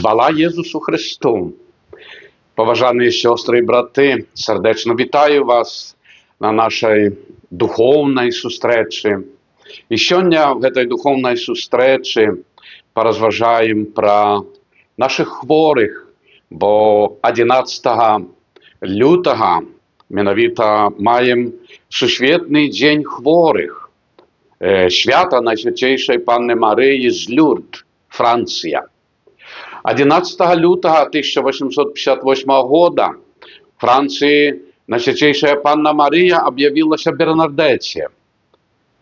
Хвала Езусу Хрысту! Паважаныя сёстры і браты, сардэчна вітаю вас на нашай духоўнай сустрэчы. І сёння в гэтай духоўнай сустрэчы паразважаем пра нашых хворых, бо 11 лютага менавіта маем сусветны дзень хворых, свята Найсвяцейшай Панны Марыі з Люрд, Францыя. 11 лютага 1858 года Францыі Найсвяцейшая Панна Марыя аб'явілася Бернадэце.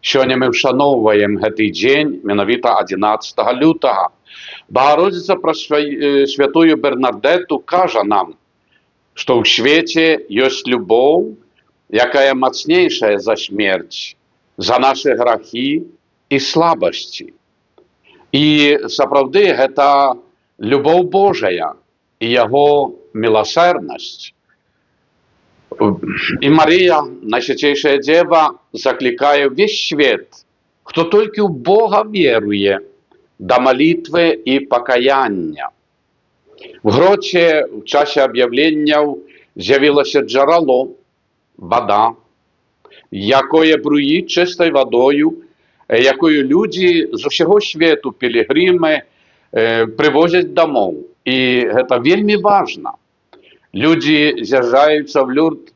Сёння мы ўшаноўваем гэты дзень менавіта 11 лютага. Багародзіца праз святую Бернадэту кажа нам, што ў свеце ёсць любоў, якая мацнейшая за смерць, за нашы грахі і слабасці. І сапраўды гэта любоў Божая і яго міласэрнасць. І Марыя, Найсвяцейшая Дзева, заклікае ўвесь свет, хто толькі ў Бога веруе, да малітвы і пакаяння. В гроце ў часе аб'яўленняў з'явілася джарало, вада, якое бруіць чыстай вадою, якую людзі з усяго свету, пілігрымы, прывозяць дамоў. І гэта вельмі важна. Людзі з'язджаюцца в Люрд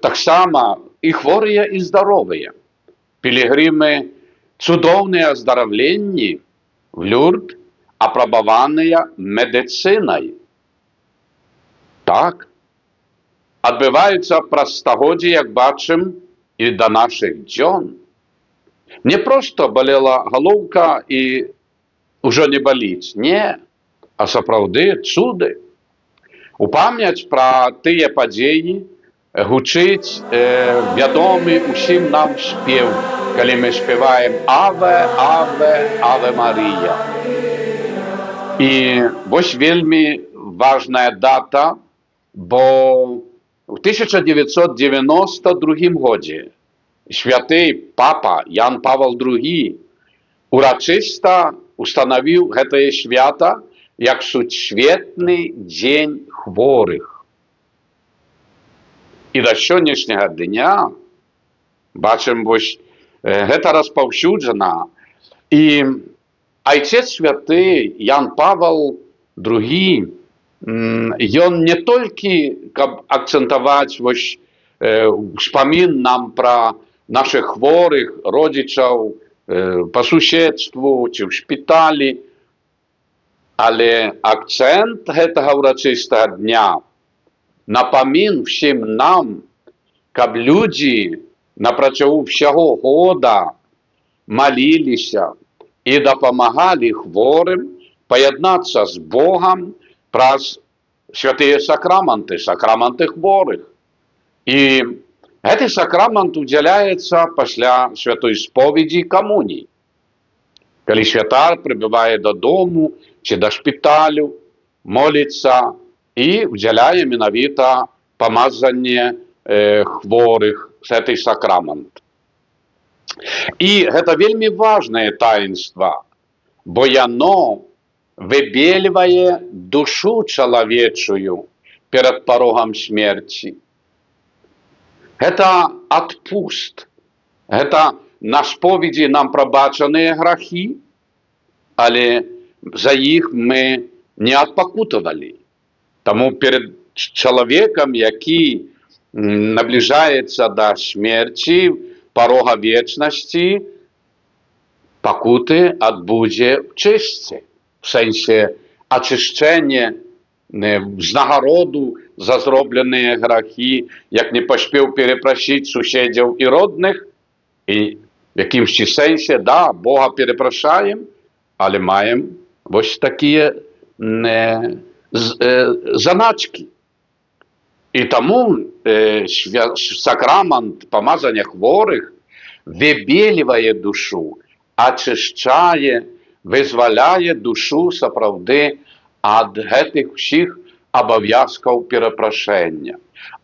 таксама і хворыя, і здаровыя. Пілігрымы, цудоўныя аздараўленні в Люрд, апрабаваныя медыцынай. Так, адбываюцца праз стагоддзі, як бачым, і да нашых дзён. Не проста балела галоўка і ўжо не баліць, не, а сапраўды цуды. У памяць пра тыя падзеі гучыць вядомы усім нам спеў, калі мы спяваем «Аве, Аве, Аве Марыя». І вось вельмі важная дата, бо в 1992 годзе святы папа Ян Павел II урачыста устанавіў гэтае свята як сусветны дзень хворых. І да сённяшняга дня бачым, вось гэта распаўсюджана. І айцец святы Ян Павел II, ён не толькі каб акцэнтаваць вось успамін нам пра нашых хворых родзічаў па суседству ці ў шпіталі, але акцэнт гэтага ўрачыстага дня напамін всім нам, каб людзі на працягу ўсяго года маліліся і дапамагалі хворым паяднацца з Богам праз святыя сакраманты, сакраманты хворых. І гэты сакрамант удзяляецца пасля святой споведзі і камуніі. Калі святар прыбывае дадому ці да шпіталю, моліцца і удзяляе менавіта памазанне хворых, гэты сакрамант. І гэта вельмі важнае таінства, бо яно выбельвае душу чалавечую перад парогам смерці. Гэта адпуст. Гэта на споведзі нам прабачаныя грахі, але за іх мы не адпакутавалі. Таму перад чалавекам, які набліжаецца да смерці, парога вечнасці, пакуты адбудзе в чысцы, в сэнсе ачышчэнне, узнагароду за зробленыя грахі, як не паспеў перапрасіць суседзяў і родных, і в якімсьці сэнсе, да, Бога перапрашаем, але маем вось такія заначкі. І таму сакрамант памазання хворых выбельвае душу, ачышчае, вызваляе душу сапраўды ад гэтых усіх абавязкаў перапрашэння.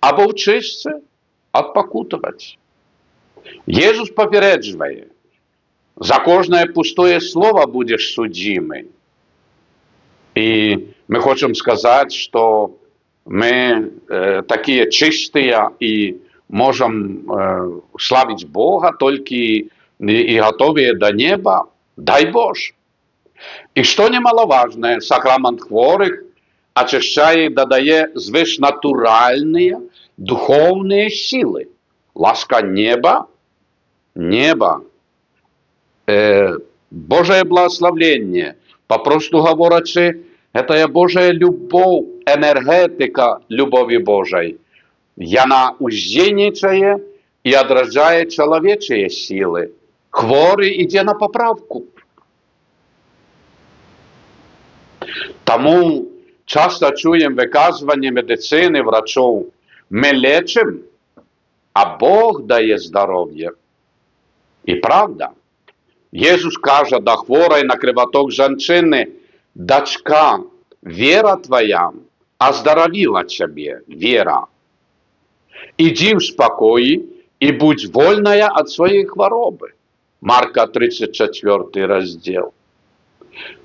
Або ў чысцы адпакутаваць. Езус папярэджвае: за кожнае пустое слово будзеш судзімы. І мы хочам сказаць, што мы такія чыстыя і можам славіць Бога толькі і гатовыя да неба. Дай Боже. І што немалаважнае, сакрамент хворых ачышчае і дадае звышнатуральныя духоўныя сілы. Ласка неба, неба, Божае благаслаўленне, папросту гаворачы, гэтая Божая любоў, энергетыка любові Божай, яна уздзейнічае і адраджае чалавечыя сілы. Хворы ідзе на папраўку. Таму часта чуем выказванне медыцыны, врачоў: мы лечым, а Бог дае здароўе. І правда. Езус кажа да хворай на крываток жанчыны: «Дачка, вера твая аздаравіла цябе, вера. Ідзі ў спакоі і будзь вольная ад сваёй хваробы». Марка 34 раздзел.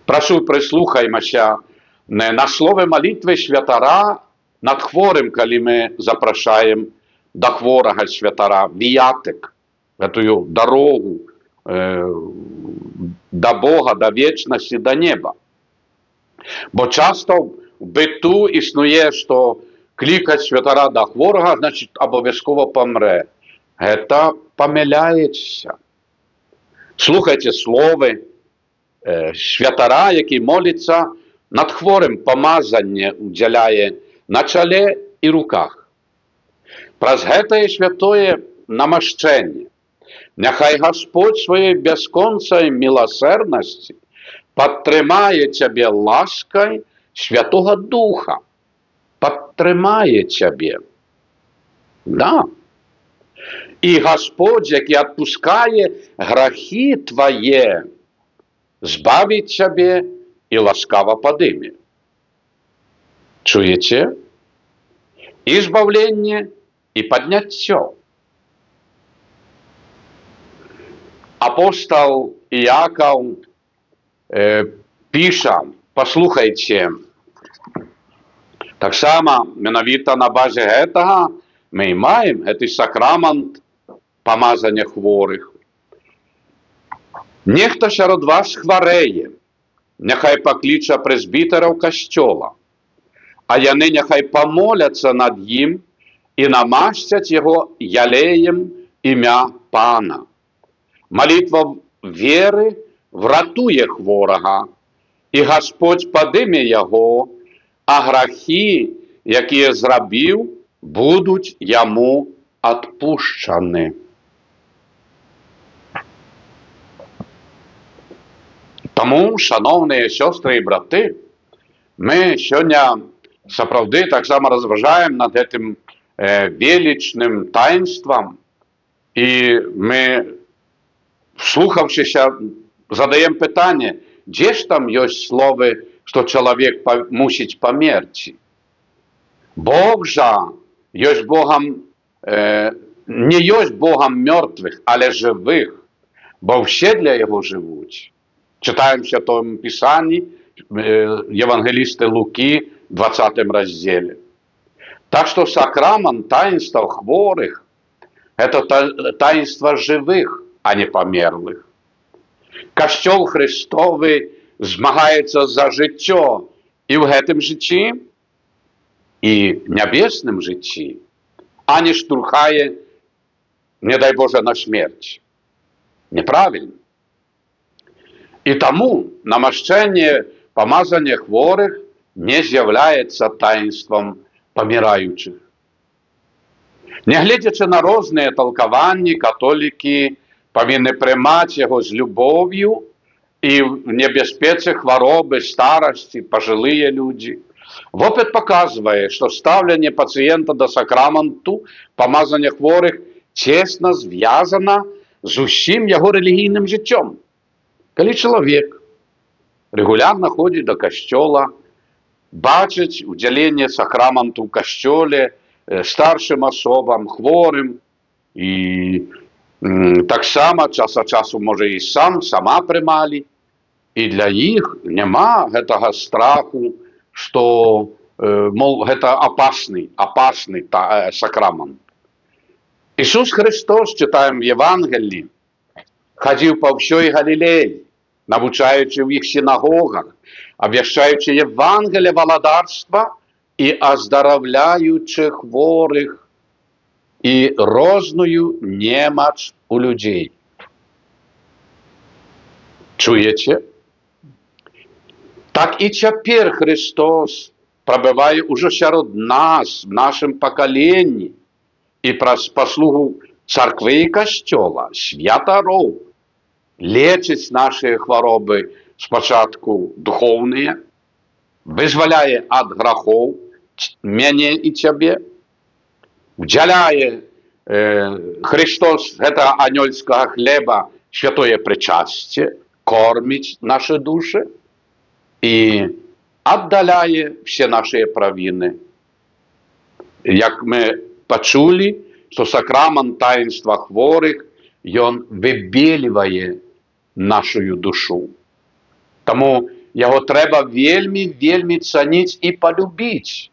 Прашу, прыслухаймася на словы малітвы святара над хворым, калі мы запрашаем да хворага святара віятык, гэтую дарогу да Бога, да вечнасці, да неба. Бо часто в быту існуе, што клікаць святара да хворага, значит, абавязкова памрэ. Гэта памыляецца. Слухайце словы святара, які моліцца над хворым, памазанне удзяляе на чале і руках. Праз гэтае святое намашчэнне няхай Господь сваёй бясконцай міласэрнасці падтрымае цябе ласкай Святога Духа. Падтрымае цябе. Да. І Господь, які адпускае грахі твае, збавіць цябе і ласкава падыме. Чуеце? І збаўленне, і падняццё. Апостал Іакаў піша, паслухайце, таксама менавіта на базе гэтага мы і маем гэты сакрамент памазання хворых. Нехта сярод вас хварэе, няхай пакліча прэзбітараў касцёла, а яны няхай памоляцца над ім і намасцяць яго ялеем імя Пана. Малітва веры вратуе хворага, і Господь падыме яго, а грахі, якія зрабіў, будуць яму адпушчаны. Таму, шаноўныя сёстры і браты, мы сёння сапраўды таксама разважаем над гэтым велічным таінствам, і мы, слухаўшыся, задаем пытанне, дзе ж там ёсць словы, што чалавек мусіць памерці? Бог жа ёсць Богам, не ёсць Богам мёртвых, але жывых, бо ўсе для Яго жывуць. Чытаем в Святом Пісанні, Евангелісты Лукі, 20 раздзеле. Так што сакрамент таінства хворых – это таінства жывых, а не памерлых. Касцёл Хрыстовы змагаецца за жыццё і ў гэтым жыцці, і нябесным жыцці, а не штурхае, не дай Божа, на смерць. Неправільна. І таму намашчэнне, памазанне хворых не з'яўляецца таінствам паміраючых. Нягледзячы на розныя толкаванні, католікі павінны прымаць яго з любоўю і в небяспецы хваробы, старасці, пажылыя людзі. Вопыт паказвае, што стаўленне пацыента да сакраменту памазання хворых цесна звязана з усім яго рэлігійным жыццём. Калі чалавек рэгулярна ходзіць да касцёла, бачыць удзяленне сакраменту ў касцёле старшым асобам, хворым, і таксама час ад часу, можа, і сам, сама прымалі, І для іх няма гэтага страху, што мол, гэта опасны сакрамент. Ісус Христос, чытаем в Евангеллі, хадзіў па ўсёй Галілеі, навучаючы ў іх сінагогах, абвяшчаючы Евангелле валадарства і аздараўляючы хворых і розную немач у людзей. Чуеце? Так і цяпер Христос прабывае ўжо сярод нас, в нашым пакаленні, і праз паслугу царквы і касцёла, святароў, лечыць нашыя хваробы спачатку духоўныя, вызваляе ад грахоў мяне і цябе, удзяляе Христос гэтага анёльскага хлеба святое прычасце, корміць нашы душы і аддаляе все нашыя правіны. Як мы пачулі, што сакрамент таінства хворых, ён выбелівае нашую душу. Таму яго трэба вельмі, вельмі цаніць і палюбіць.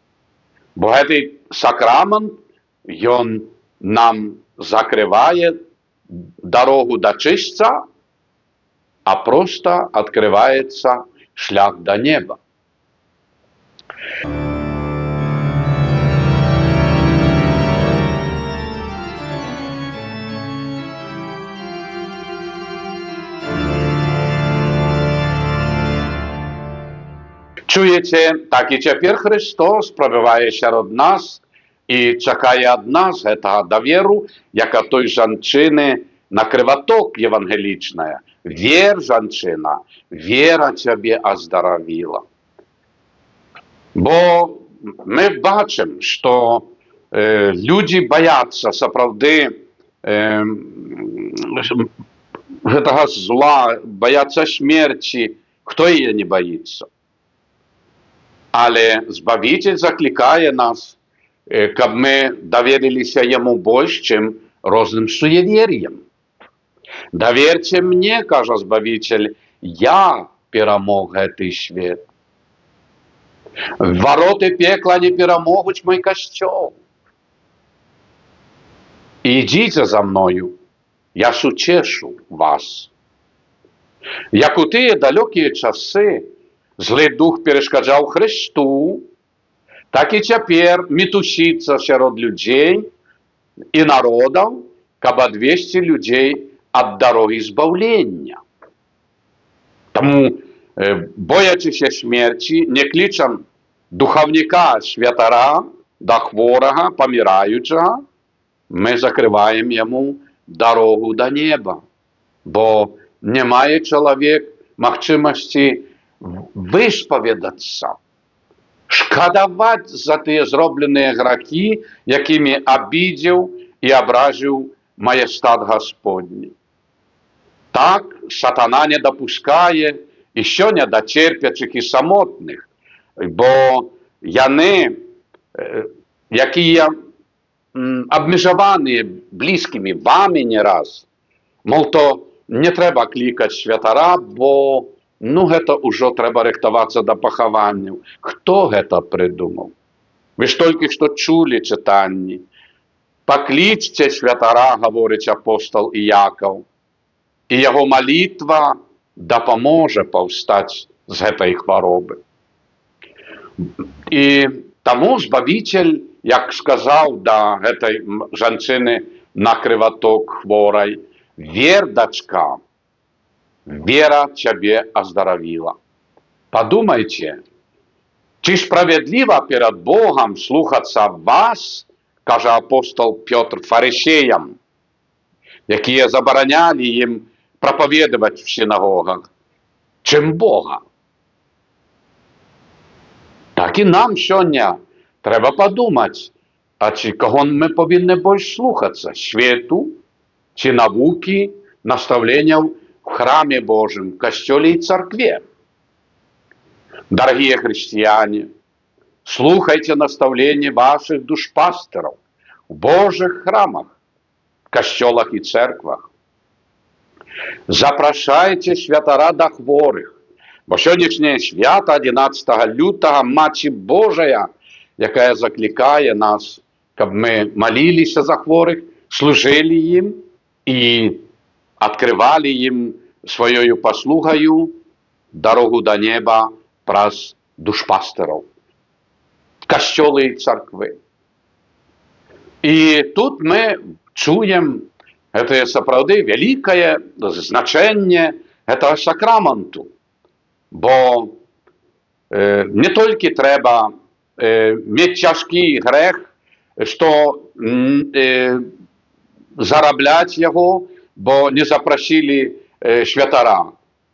Бо гэты сакрамент, ён нам закрывае дарогу да чысца, а проста адкрываецца шлях да неба. Чуеце, так і цяпер Христос прабывае сярод нас і чакае ад нас гэтага даверу, як ад той жанчыны на крываток евангелічная. Вер, жанчына, вера цябе аздаравіла. Бо мы бачым, што людзі баяцца сапраўды гэтага зла, баяцца смерці. Хто яе не баіцца? Але Збавіцель заклікае нас, каб мы даверыліся яму больш, чым розным суевер'ям. Даверце мне, кажа Збавіцель, я перамог гэты свет. Вароты пекла не перамогуць мой касцёл. Ідзіце за мною, я суцешу вас. Як у тыя далёкія часы злы дух перашкаджаў Христу, так і цяпер мітусіцца сярод людзей і народаў, каб адвесці людзей ад дарогі збаўлення. Таму, боячыся смерці, не клічам духаўніка святара да хворага, паміраючага, мы закрываем яму дарогу да неба, бо не мае чалавек магчымасці выспаведацца, шкадаваць за тыя зробленыя грахі, якімі абідзеў і абразіў маястат Гасподні. Так сатана не дапускае і сёння да церпячых і самотных, бо яны, якія абмежаваныя блізкімі вамі не раз, мол, то не трэба клікаць святара, бо ну гэта ўжо трэба рыхтавацца да пахаванняў. Хто гэта прыдумаў? Вы ж толькі што чулі чытанні. Паклічце святара, гаворыць апостал Іякаў, і яго малітва дапаможа паўстаць з гэтай хваробы. І таму Збавіцель, як сказаў да гэтай жанчыны на крываток хворай: «Вер, дачка, вера цябе аздаравіла». Падумайце, ці справядліва перад Богам слухацца вас, кажа апостол Пётр фарысеям, якія забаранялі ім прапаведаваць в сінагогах, чым Бога. Так і нам сёння трэба падумаць, а ці каго мы павінны больш слухацца, свету ці навукі, настаўленняў в храме Божым, касцёле і царкве. Дорогие христиане, слухайте наставления ваших душпастеров в Божьих храмах, касцёлах и церквах. Запрашайце святара да хворых, Бо сённяшняе свята 11 лютага Маці Божая, якая заклікае нас, каб мы маліліся за хворых, служылі ім і адкрывалі ім сваёю паслугаю дарогу да неба праз душпастыраў, касцёлы і царквы. І тут мы чуем гэтае сапраўды вялікае значэнне гэтага сакраманту. Бо не толькі трэба мець цяжкі грэх, што зарабляць яго, бо не запрасілі святара.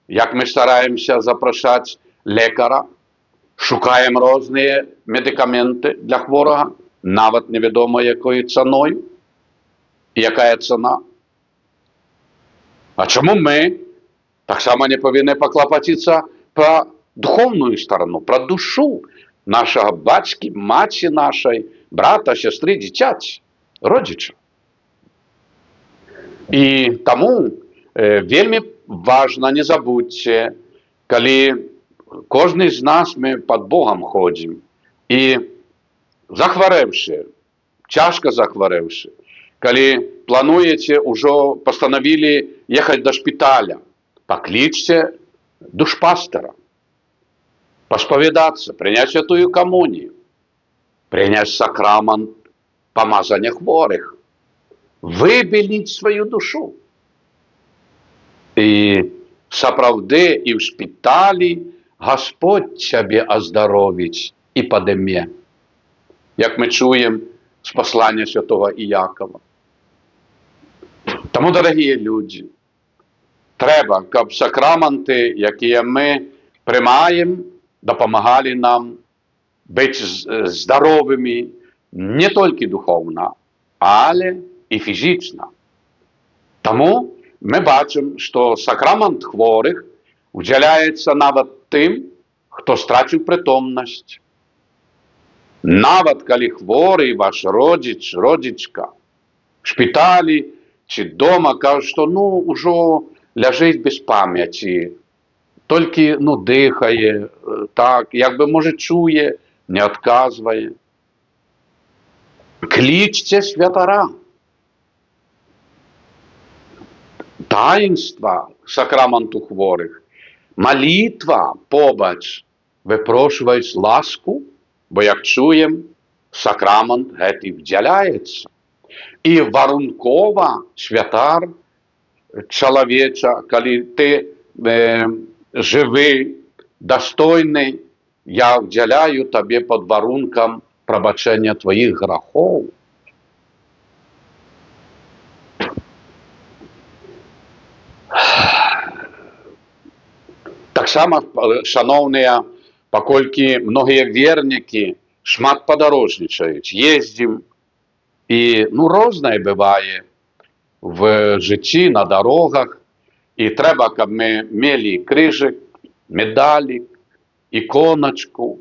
Як мы стараемся запрашаць лекара, шукаем розныя медыкаменты для хворага, нават невядома якою цаною, якая цана. А чаму мы таксама не павінны паклапаціцца пра духоўную старану, пра душу нашага бацькі, маці нашай, брата, сястры, дзіцяці, родзіча? І таму вельмі важна, не забудьце, калі кожны з нас, мы пад Богам ходзім, і захварэўшы, цяжка захварэўшы, калі плануеце, ўжо пастанавілі ехаць да шпіталя, паклічце душпастара, паспавядацца, прыняць святую камунію, прыняць сакрамант памазання хворых, выбеліць сваю душу. І сапраўды і ў шпіталі Господь цябе аздаровіць і падыме, як мы чуем з паслання святого Іякова. Таму, дарагія людзі, трэба, каб сакраманты, якія мы прымаем, дапамагалі нам быць здаровымі не толькі духоўна, але і фізічна. Таму мы бачым, што сакрамант хворых удзяляецца нават тым, хто страціў прытомнасць. Нават калі хворы ваш родзіч, родзічка в шпіталі ці дома, кажуць, што, ну, ўжо ляжыць без памяці, толькі, ну, дыхае, так, як бы, можа, чуе, не адказвае. Клічце святара. Таїнства сакраманту хворых, малітва побач выпрошваюць ласку, бо, як чуем, сакрамант гэты вдзяляецца. І варункова святар чалавеча, калі ты жывы, дастойны, я вдзяляю табе пад варункам прабачэння тваіх грахоў. Таксама, шаноўныя, паколькі многія вернікі шмат падарожнічаюць, ездзім, і, ну, рознае бывае в жыцці, на дарогах, і трэба, каб мы мелі крыжык, медалік, іконачку,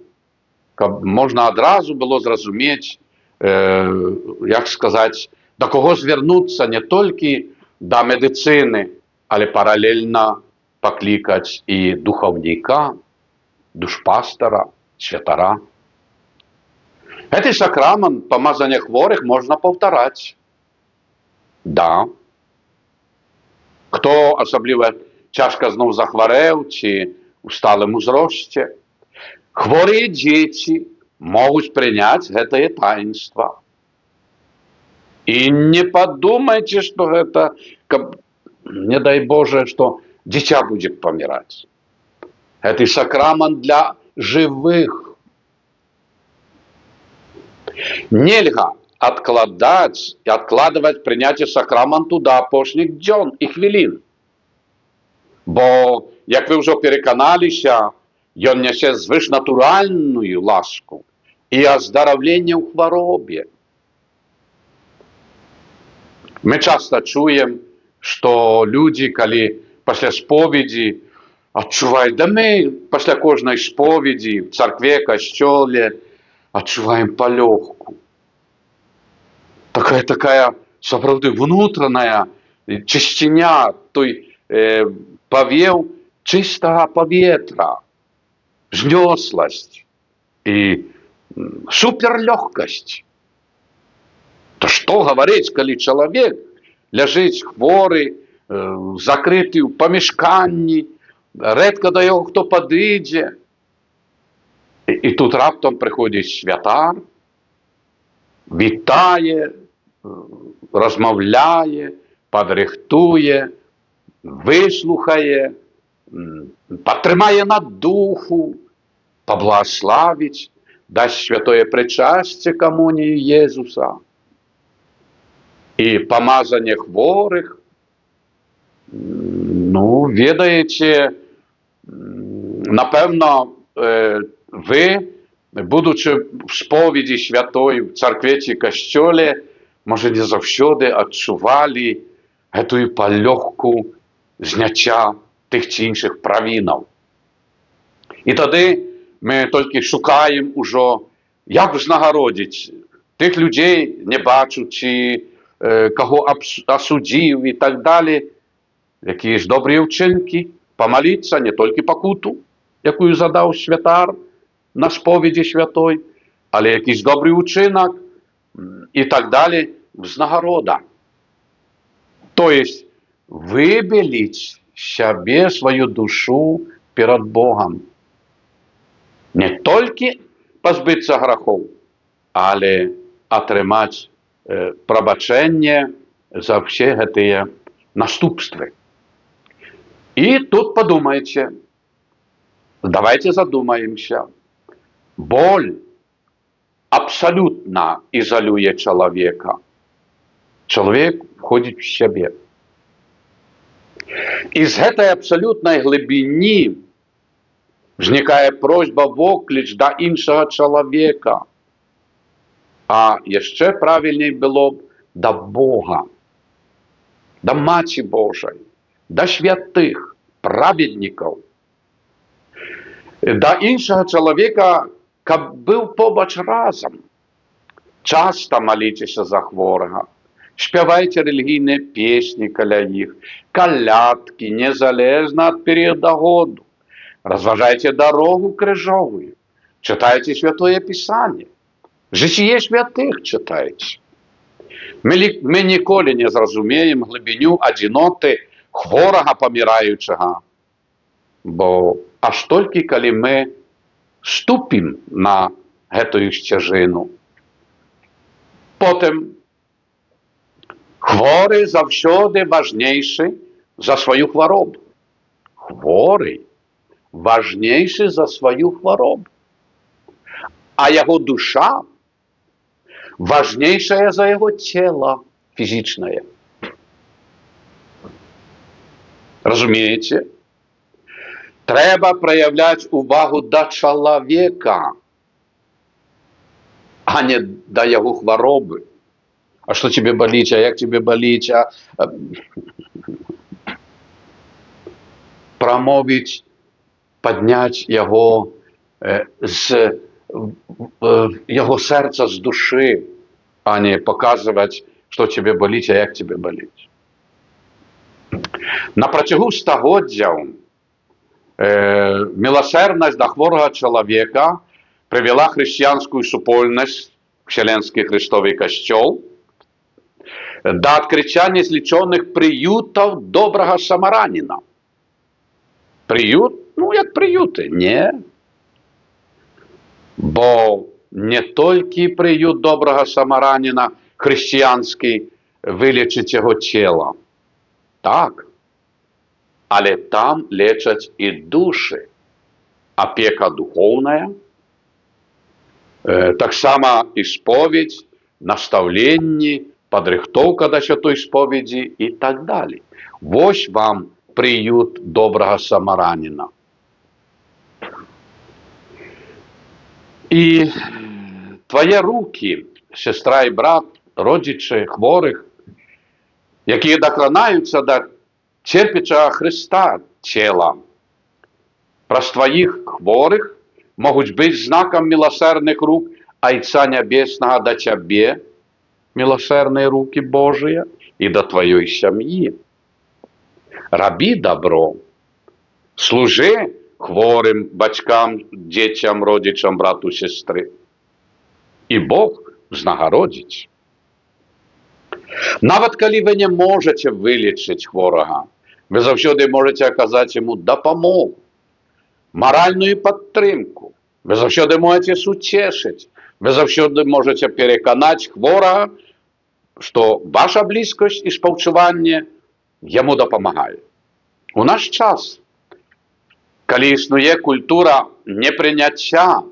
каб можна адразу было зразумець, як сказаць, да каго звярнуцца, не толькі да медыцыны, але паралельна паклікаць і духаўніка, душпастара, святара. Гэты сакрамант памазання хворых можна паўтараць. Да. Хто асабліва цяжка зноў захварэў ці ў сталым узросце, хворыя дзеці могуць прыняць гэтае таінства. І не падумайце, што гэта, каб, не дай Божа, што дзіця будзе паміраць. Гэты сакрамант для жывых. Нельга адкладаць і адкладваць прыняцце сакраманту да апошніх дзён і хвілін. Бо, як вы ўжо пераканаліся, ён нясе звышнатуральную ласку і аздараўленне ў хваробе. Мы часта чуем, што людзі, калі пасля споведзі адчуваюць, да мы пасля кожнай споведзі в царкве, касцёле адчуваем палёгку. Такая сапраўды внутраная чысціня, той павеў чыстага паветра, узнёсласць і суперлёгкасць. То што гаварыць, калі чалавек ляжыць хворы, закрыты ў памяшканні, рэдка да яго хто падыдзе. І тут раптам прыходзіць святар, вітае, размаўляе, падрыхтуе, выслухае, падтрымае на духу, паблагаславіць, дасць святое прычасце, камунію Езуса. І памазанне хворых, ну, ведаеце, напэўна, вы, будучы в споведзі святой в царкве ці касцёле, можа, не заўсёды адчувалі гэтую палёгку зняцця тых ці іншых правінаў. І тады мы толькі шукаем ужо, як узнагародзіць тых людзей, не бачучы, каго асудзіў і так далее, якія ж добрыя ўчынкі, памаліцца, не толькі пакуту, якую задаў святар на споведзі святой, але якісь добры ўчынак і так далее, узнагарода. То есть выбеліць сябе, сваю душу перад Богом. Не толькі пазбыцца грахоў, але атрымаць прабачэнне за ўсе гэтыя наступствы. І тут падумайце, давайте задумаемся. Боль абсалютна ізалюе чалавека. Чалавек входзіць в сябе. І з гэтай абсалютнай глыбіні узнікае просьба, вокліч да іншага чалавека. А яшчэ правільней было б да Бога, да Маці Божай, да святых, праведнікаў, да іншага чалавека, каб быў побач разам. Часта маліцеся за хворага, спявайце рэлігійныя песні каля іх, калядкі, незалежна ад перыяда году. Разважайце дарогу крыжовую, чытайце Святое Пісанне, жыццё святых чытайце. Мы ніколі не зразумеем глыбіню адзіноты хворага паміраючага, бо аж толькі калі мы ступім на гэтую сцяжыну. Потым хворы заўсёды важнейшы за сваю хваробу. Хворы важнейшы за сваю хваробу. А яго душа важнейшая за яго цела фізічнае. Разумееце? Трэба праяўляць увагу да чалавека, а не да яго хваробы. А што тебе баліць, а як тебе баліць, а прамовіць, падняць яго з яго сэрца, з душы, а не паказваць, што тебе баліць, а як тебе баліць. На працягу стагоддзяў міласэрнасць да хворага чалавека прывяла хрысціянскую супольнасць, Вселенскі Хрыстовы Касцёл, да адкрыцця незлічоных прыютаў добрага самараніна. Прыют? Ну, як прыюты, не. Бо не толькі прыют добрага самараніна хрысціянскі вылечыць яго цела. Так, але там лечаць і душы. Апека духоўная, таксама і споведзь, настаўленні, падрыхтоўка да святой споведзі і так далей. Вось вам прыют добрага самараніна. І твае рукі, сестра і брат, родзічы хворых, якія дакранаюцца да церпячага Хрыста цела, праз тваіх хворых могуць быць знакам міласэрных рук Айца Нябеснага да цябе, міласэрныя рукі Божыя, і да тваёй сям'і. Рабі дабро, Служы хворым бацькам, дзецям, родзічам, брату, сестры. І Бог узнагародзіць. Нават калі вы не можаце вылечыць хворага, вы заўсёды можаце аказаць яму дапамогу, маральную падтрымку. Вы заўсёды можаце суцешыць, вы заўсёды можаце пераканаць хворага, што ваша блізкасць і спаўчуванне яму дапамагае. У наш час, калі існуе культура непрыняцця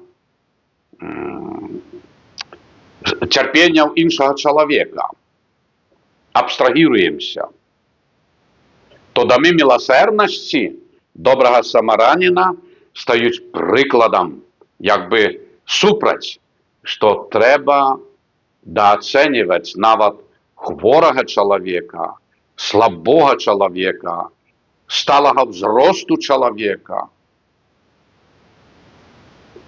цярпенняў іншага чалавека, абстрагіруемся, то дамы міласэрнасці добрага самараніна стаюць прыкладам, як бы супраць, што трэба даацэньваць нават хворага чалавека, слабога чалавека, сталага ўзросту чалавека.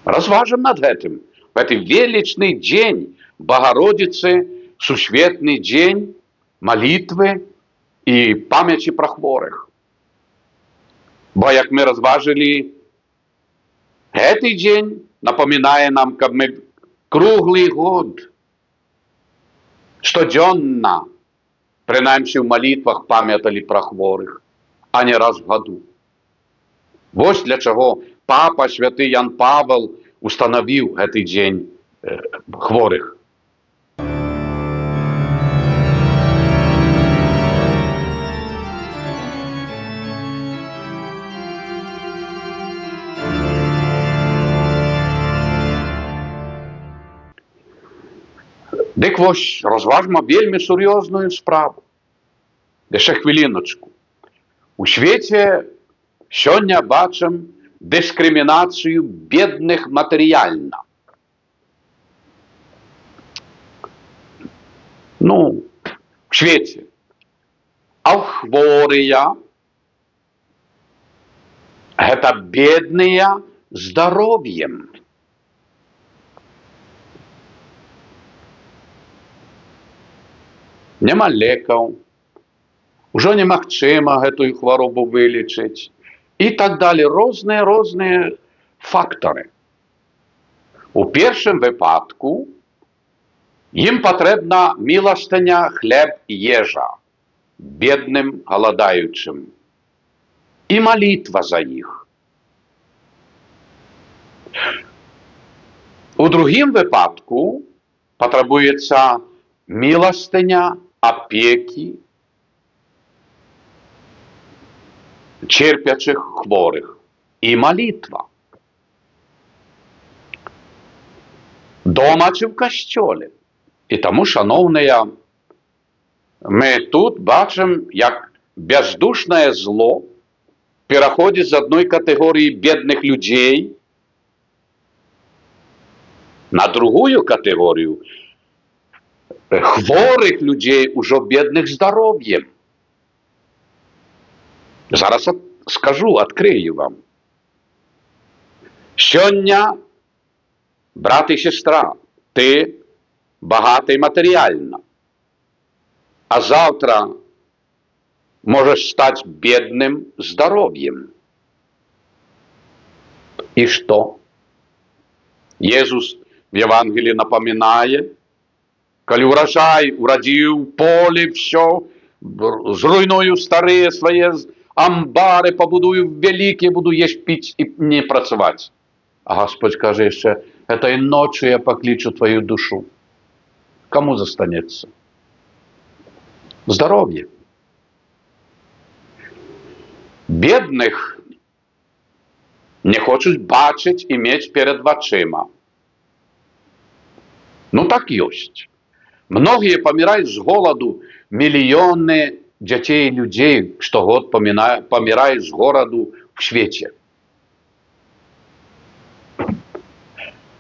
Разважым над гэтым. В гэты велічны дзень Багародзіцы, сусветны дзень малітвы і памяці пра хворых. Бо, як мы разважылі, гэты дзень напамінае нам, каб мы круглы год штодзённа, прынамсі ў малітвах, памяталі пра хворых, а не раз в году. Вось для чаго папа святы Ян Павел устанавіў гэты дзень хворых. Дык вось, разважма вельмі сур'ёзную справу. Яшчэ хвіліначку. У свеце сёння бачым дыскрымінацыю бедных матэрыяльна. Ну, в свеце. А хворыя гэта бедныя здароўем. Няма лекаў, ужо немагчыма гэтую хваробу вылечыць і так далее, розныя фактары. У першым выпадку ім патрэбна міласціня, хлеб і ежа бедным галадаючым і малітва за іх. У другім выпадку патрабуецца міласціня, апекі церпячых хворых і малітва. Дома ці ў касцёле. І таму, шаноўныя, мы тут бачым, як бяздушнае зло пераходзіць з адной катэгорыі бедных людзей на другую катэгорыю хворых людзей, ужо бедных здароўем. Зараз скажу, адкрыю вам. Сёння, брат і сестра, ты багаты матэрыяльна, а заўтра можаш стаць бедным здароўем. І што? Езус в Евангелии напамінае, калі ўражай урадзіў поле, всё, зруйную старыя свае амбары, пабудую вялікія, буду есть, піць і не працаваць. А Господь кажа яшчэ: этой ночью я паклічу твою душу. Кому застанецца? Здароўе. Бедных не хочуць бачыць і мець перад вачыма. Ну, так ёсць. Многія паміраюць з голаду, мільёны дзяцей і людзей штогод паміраюць з гораду в свеце.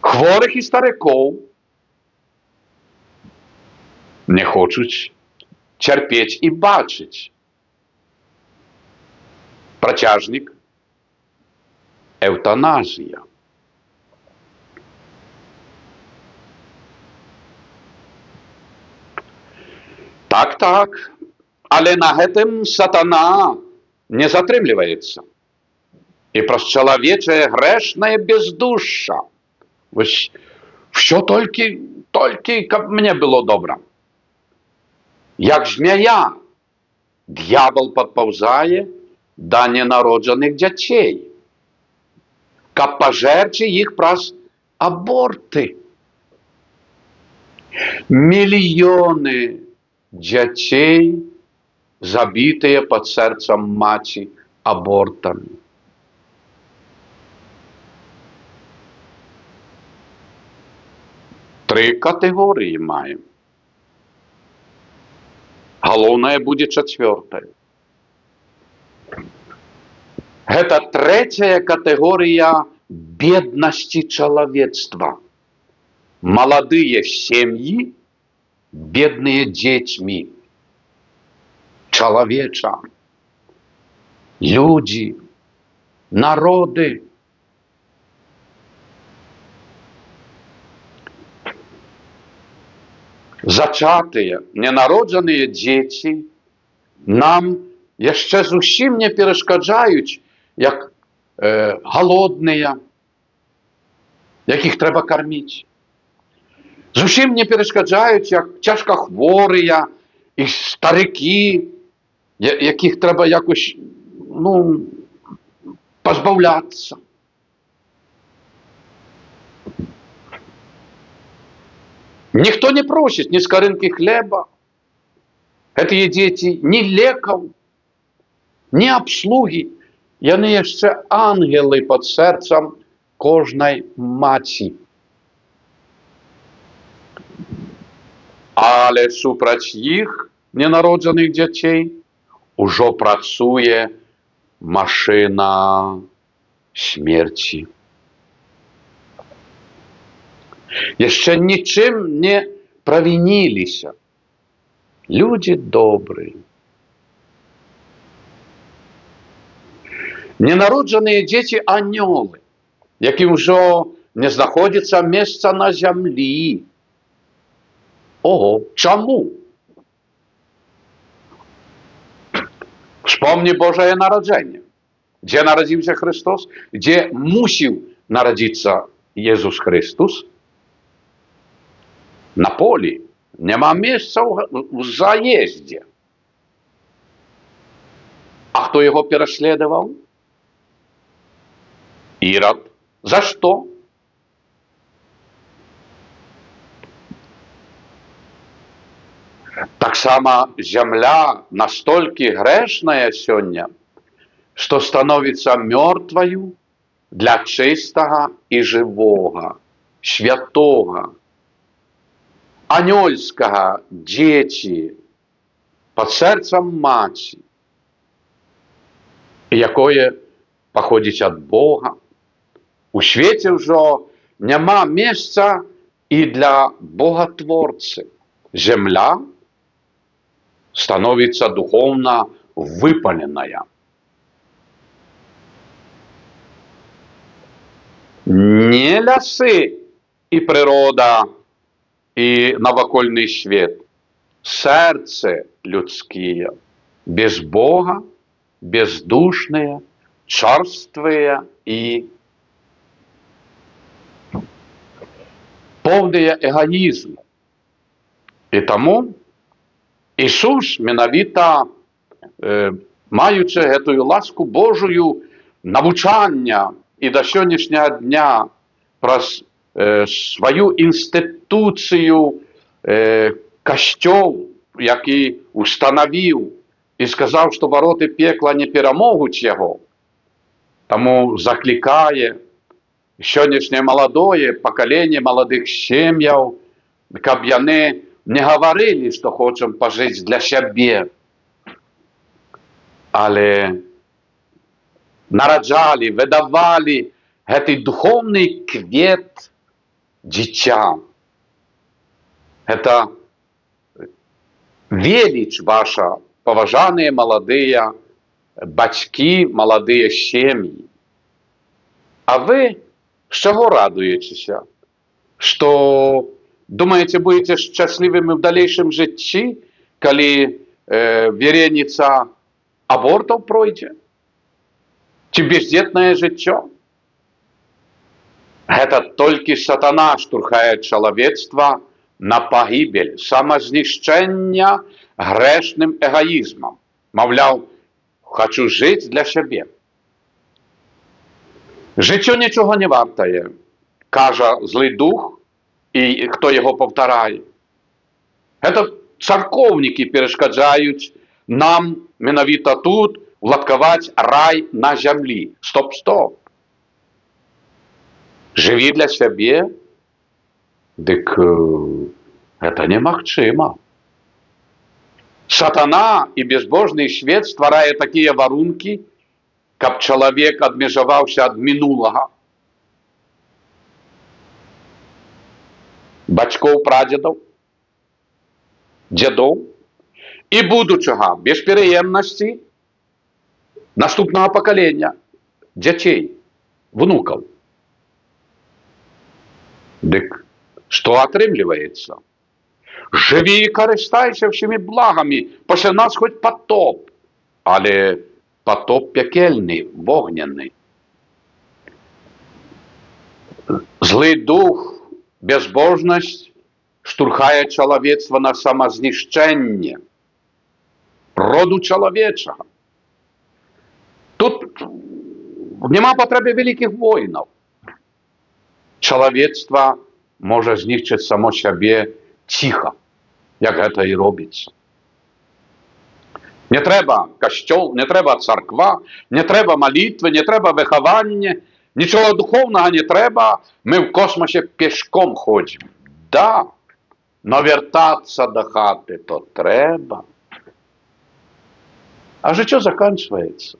Хворых і старыкоў не хочуць цярпець і бачыць. Працяжнік — эўтаназія. Так, так, але на гэтым сатана не затрымліваецца. І праз чалавечае грэшнае бездушша. Вось всё толькі каб мне было добра. Як змяя, д'ябал падпаўзае да ненароджаных дзяцей, каб пажэрці іх праз аборты. Мільёны дзяцей, забітыя пад сэрцам маці абортамі. Тры катэгорыі маем. Галоўнае будзе чацвёртая. Гэта трэцяя катэгорыя беднасці чалавецтва. Маладыя сем'і, бедныя дзецьмі. Чалавеча. Людзі, народы. Зачатыя, ненароджаныя дзеці нам яшчэ зусім не перашкаджаюць, як галодныя, якіх трэба карміць. Зусім не перашкаджаюць, як цяжкахворыя і старыкі, якіх трэба якось, пазбаўляцца. Ніхто не просіць ні скарынкі хлеба. Гэтыя дзеці ні лекаў, ні абслугі. Яны яшчэ ангелы пад сэрцам кожнай маці. Але супраць іх, ненароджаных дзяцей, ужо працуе машына смерці. Яшчэ нічым не правініліся. Людзі добрыя. Ненароджаныя дзеці анёлы, якім ужо не знаходзіцца месца на зямлі. Ого, чаму? Вспомні Божае нараджэнне. Дзе нарадзіўся Хрыстос? Дзе мусіў нарадзіцца Езус Хрыстус? На полі. Няма месца ў заездзе. А хто яго пераследаваў? Ірад. За што? Таксама зямля настолькі грэшная сёння, што становіцца мёртваю для чыстага і жывога, святога, анёльскага дзеці пад сэрцам маці, якое паходзіць ад Бога. У свеце ўжо няма месца і для Богатворцы. Зямля становіцца духоўна выпаленая. Не лясы і прырода, і навакольны свет. Сэрцы людскія, без Бога, бездушныя, чорствыя і поўныя эгоізму. І таму Ісус, менавіта, маючы гэтую ласку Божую навучання і да сённяшняга дня праз сваю інстытуцыю касцёл, які устанавіў і сказаў, што вароты пекла не перамогуць яго. Таму заклікае сённяшняе маладое пакаленне маладых сем'яў, каб яны не гаварылі, што хочам пажыць для сябе, але нараджалі, выдавалі гэты духоўны квет дзіця. Гэта веліч ваша, паважаныя маладыя бацькі, маладыя сем'і. А вы з чаго радуецеся? Што думаеце, будзеце шчаслівымі ў далейшым жыцці, калі вереніца абортаў пройдзе? Ці бездзетнае жыццё? Гэта толькі сатана штурхае чалавецтва на пагібель, самазнішчэння грэшным эгоізмам. Маўляў, хачу жыць для сябе. Жыццё нічога не вартае, кажа злы дух, і хто яго паўтарае. Гэта царкоўнікі перашкаджаюць нам менавіта тут уладкаваць рай на зямлі. Стоп, стоп. Жыві для сябе, дык гэта немагчыма. Сатана і безбожны свет стварае такія варункі, каб чалавек адмежаваўся ад мінулага. Бацькоў, прадзедаў, дзядоў і будучага беспераемнасці наступнага пакалення, дзяцей, внукаў. Дык што атрымліваецца? Жыві і карыстайся ўсімі благамі, пасля нас хоць патоп, але патоп пякельны, вогненны. Злы дух, безбожнасць штурхае чалавецтва на самазнішчэнне роду чалавечага. Тут няма патрэбы вялікіх войнаў. Чалавецтва можа знішчыць само сябе ціха, як гэта і робіцца. Не трэба касцёл, не трэба царква, не трэба малітвы, не трэба выхаванне, нічога духоўнага не трэба, мы ў космосе пешком ходзім. Да, но вяртацца да хаты то трэба. А жыццё заканчваецца.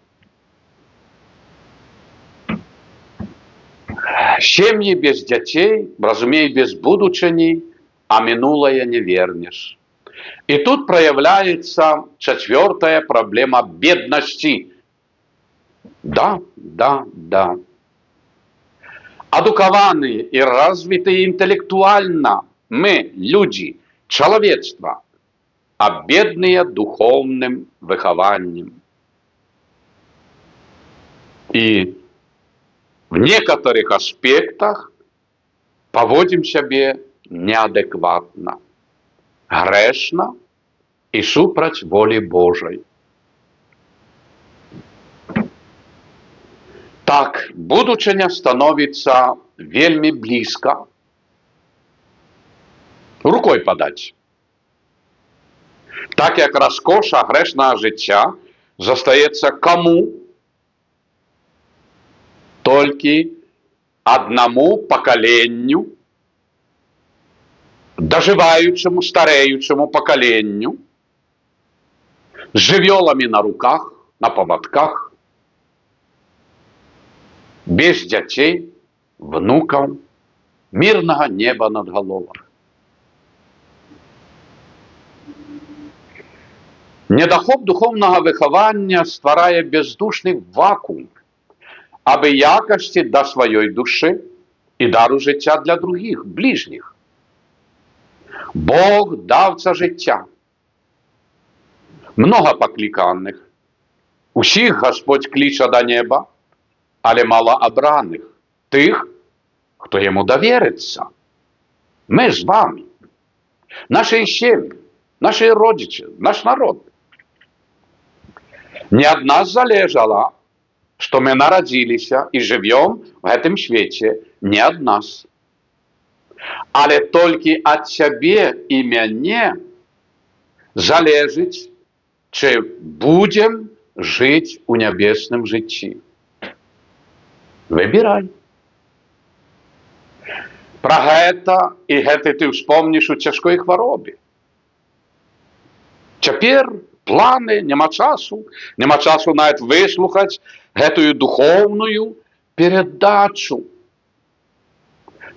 Сем'і без дзяцей, разумей, без будучыні, а мінулае не вернеш. І тут праяўляецца чацвёртая праблема беднасці. Да, да, да. Адукаваны і развітыя інтэлектуальна мы, людзі, чалавецтва, а бедныя духоўным выхаваннем. І в некоторых аспектах паводзім сябе неадэкватна, грэшна і супраць волі Божай. Так, будучыня становіцца вельмі блізка. Рукой падаць. Так як раскоша грэшнага жыцця застаецца каму? Толькі аднаму пакаленню, дажываючаму, старэючаму пакаленню, з жывёламі на руках, на павадках, без дзяцей, внукаў, мірнага неба над галовай. Недахоп духоўнага выхавання стварае бездушны вакуум абы якасці да сваёй душы і дару жыцця для другіх, бліжніх. Бог даўца жыцця. Многа пакліканых. Усіх Господь кліча да неба, але мала абраных, тых, хто яму даверыцца. Мы з вами, нашыя сем'і, нашы родзічы, наш народ. Не ад нас залежала, што мы нарадзіліся і жывём в гэтым свеце, не ад нас. Але толькі ад цябе і мяне залежыць, чы будзем жыць у нябесным жыцці. Выбірай. Пра гэта і гэты ты ўспомніш у цяжкой хваробе. Цяпер планы, няма часу нават выслухаць гэтую духоўную перадачу.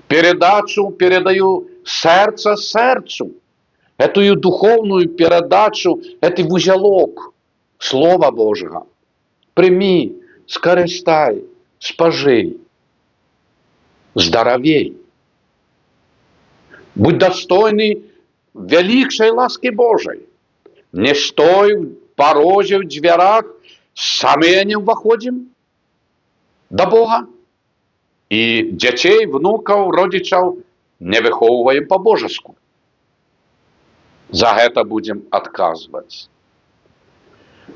Перадачу перадаю сэрца сэрцу. Гэтую духоўную перадачу, гэты вузялок Слова Божага. Прымі, скарыстай, спажый, здаравей. Будь дастойны вялікшай ласкі Божай. Не стой в парозе, в дзвярах, самыя не ўваходзім. да Бога і дзяцей, внукаў, родзічаў не выхоўваем па-божаску. За гэта будзем адказваць.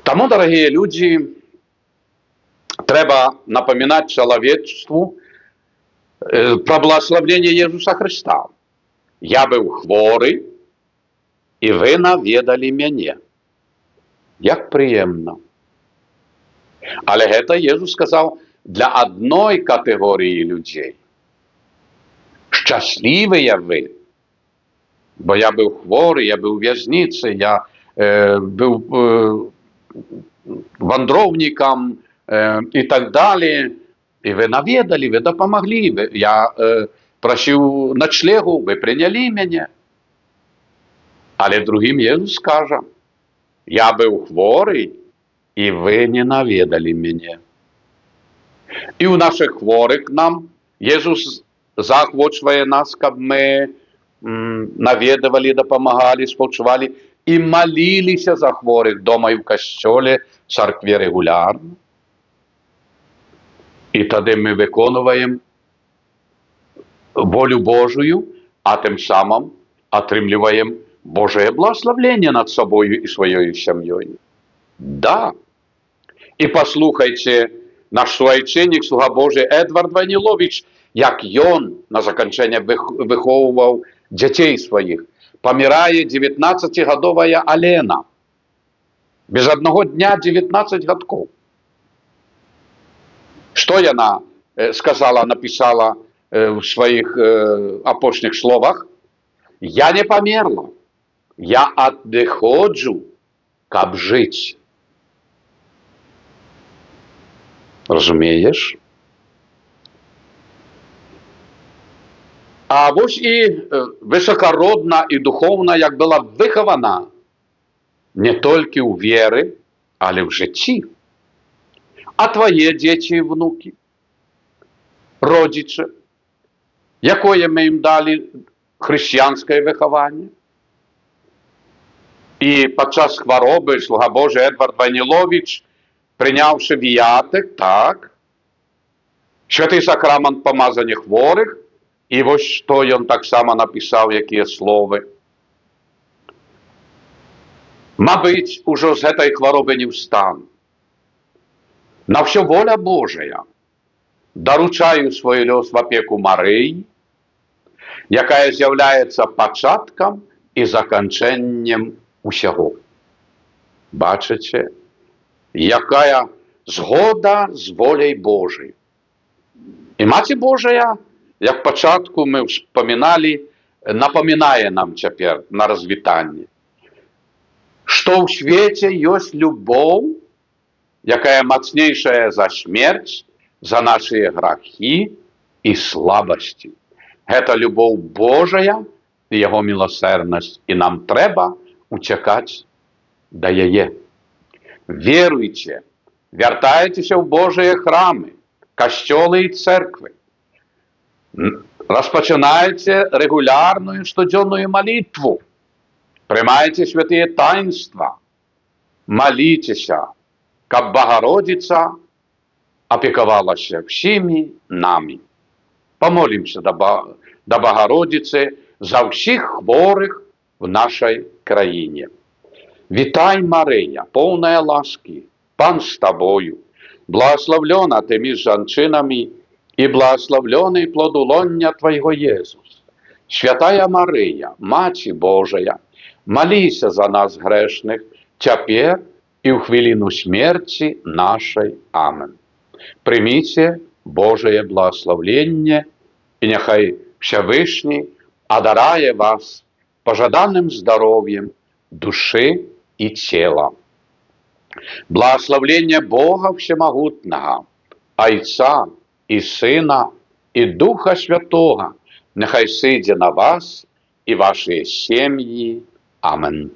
Таму, дарагія людзі, трэба напамінаць чалавецтву пра благаслаўленне Езуса Хрыста. «Я быў хворы, і вы наведалі мяне». Як прыемна. Але гэта Езус сказаў для адной катэгорыі людзей. Шчаслівыя вы, бо я быў хворы, я быў у вязніцы, я быў вандроўнікам і так далее. І вы наведалі, вы дапамаглі. Я прасіў начлегу, вы прынялі мяне. Але другім Езус скажа: «Я быў хворы, і вы не наведалі мяне». І ў нашых хворых нам Езус заахвочвае нас, каб мы наведавалі, дапамагалі, спаўчувалі і маліліся за хворых дома і ў касцёле, царкве рэгулярна. І тады мы выконваем волю Божую, а тым самым атрымліваем Божае благаслаўленне над сабою і сваёй сям'ёй. Да. І паслухайце, наш суайчыннік, слуга Божы Эдвард Вайніловіч, як ён на заканчэнне выхоўваў дзяцей сваіх. Памірае 19-гадовая Алена. Без аднаго дня 19 гадкоў. Што яна сказала, напісала ў сваіх апошніх словах? «Я не памерла. Я адыходжу, каб жыць». Разумееш? А вось і высакародна і духоўна, як была выхавана не толькі ў веры, але ў жыцці. А твае дзеці і внукі, родзічы, якое мы ім далі хрысціянскае выхаванне? І падчас хваробы слуга Божы Эдвард Вайніловіч, прыняўшы віятык, так, святы сакрамент памазання хворых, і вось што ён таксама напісаў, якія словы. «Мабыць, ужо з гэтай хваробы не ўстану. На ўсё воля Божая. Даручаю свой лёс в апеку Марыі, якая з'яўляецца пачаткам і заканчэннем усяго». Бачыце, якая згода з воляй Божай. І Маці Божая, як пачатку мы ўспаміналі, напамінае нам цяпер на развітанні, што ў свеце ёсць любоў, якая мацнейшая за смерць, за нашыя грахі і слабасці. Гэта любоў Божая і яго міласэрнасць, і нам трэба уцякаць да яе. Веруйце, вяртайцеся ў Божыя храмы, касцёлы і церквы. Распачынайце рэгулярную штодзённую малітву. Прымайце святыя таінства. Маліцеся, каб Багародзіца апекавалася ўсімі намі. Памолімся да Багародзіцы за ўсіх хворых в нашай краіне. Вітай, Марыя, поўная ласкі, Пан з табою, благаслаўлёна ты між жанчынамі, і благаслаўлёны плод улоння Твайго, Езус. Святая Марыя, Маці Божая, маліся за нас грэшных, цяпер і ў хвіліну смерці нашай. Амен. Прыміце Божае благаслаўленне, і няхай Усявышні адарае вас пажаданым здароўем душы і цела. Благаслаўленне Бога Усемагутнага, Айца і Сына і Духа Святога, няхай сыдзе на вас і вашыя сем'і. Амен.